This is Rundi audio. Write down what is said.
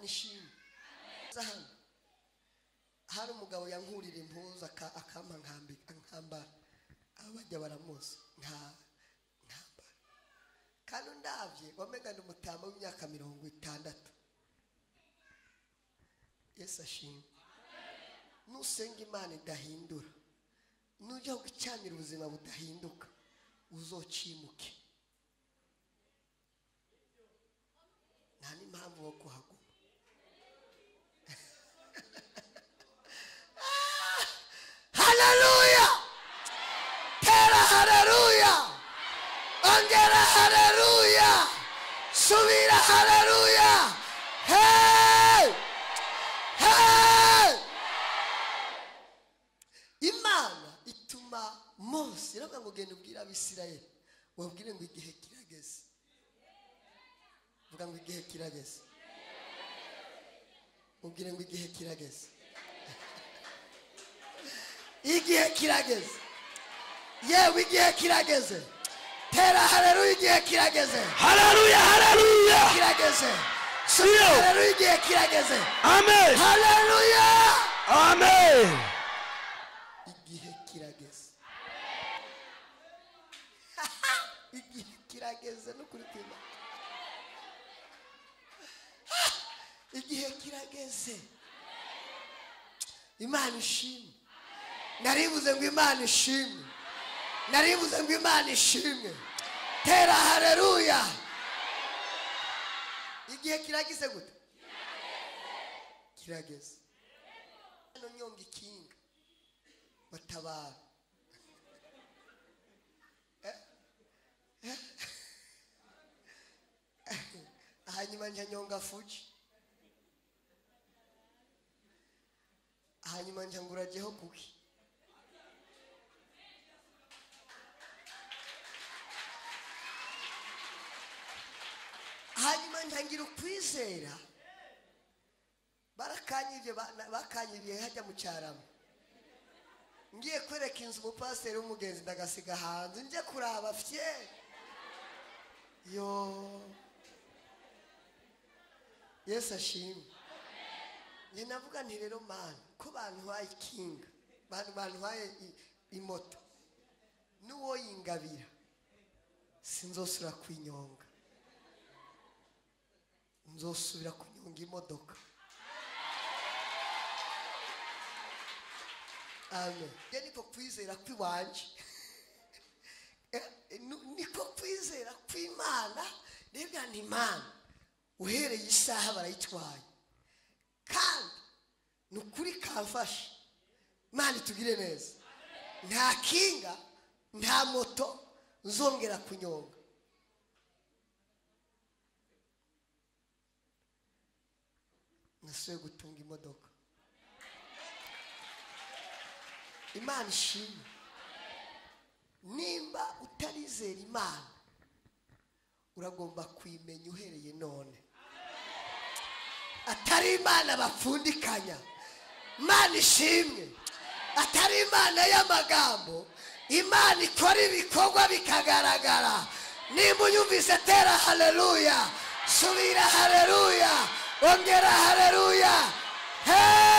Imana ishimwe. Hano hari umugabo yankurira impuzu akampa nkambara, abajya baramuzi nkambara, kandi ndavye wamegana umutama w'imyaka 60. Yesu ashimwe. Nusenga Imana idahindura, nujya gucanira ubuzima budahinduka, uzocimuke. Nta n'impamvu wo kuhaguma. Haleluya! Tera haleluya! Ongera haleluya! Subira haleluya! Hey! Hey! Imana ituma Mose iravuga ngo genda ubwire Abisirayeli, ubabwire ngo igihe kirageze. Vuga ngo igihe kirageze. Ubwire ngo igihe kirageze. Igihe kirageze. Yewe igihe kirageze. Tera haleluya, igihe kirageze. Haleluya, haleluya. Kirageze. Haleluya, igihe kirageze. Amen. Haleluya. Amen. Igihe kirageze. Igihe kirageze no kuri kwima. Igihe kirageze. Imana ishimwe. Naribuze ngo Imana ishimwe. Naribuze ngo Imana ishimwe. Tera haleluya. Igihe kirageze gute? Kirageze. Hano nyonga ikinga batabara. Hanyuma nja nyonga Fuji. Hanyuma nja ngurajeho kuki. Hanyuma ntangira ukwizera. Barakanyivye bakanyivye hajya mu cyarama. Ngiye kwereka inzu umupasiteri w'umugenzi ndagasiga hanze nje kuraba fye. Yo. Yesu ashimwe. Nge navuga nti rero man ko bantwaye ikinga, bantwaye imoto, n'uwo yingabira sinzosubira kwinyonga, nzosubira kunyonga imodoka. Amen. Nge niko kwizera kwiwanje, niko kwizera kw'Imana. Reba ni Imana uhereye isaha barayitwaye, kandi nukuri kamfasha. Imana itugire neza. Nta kinga, nta moto nzongera kunyonga. Nasuye gutunga imodoka. Imana ishimwe. Nimba utarizera Imana, uragomba kuyimenya uhereye none. Atari Imana bapfundikanya. Imana ishimwe. Atari Imana y'amagambo, Imana ikora ibikorwa bikagaragara. Nimba unyumvise tera haleluya, subira haleluya, ongera haleluya. Hey!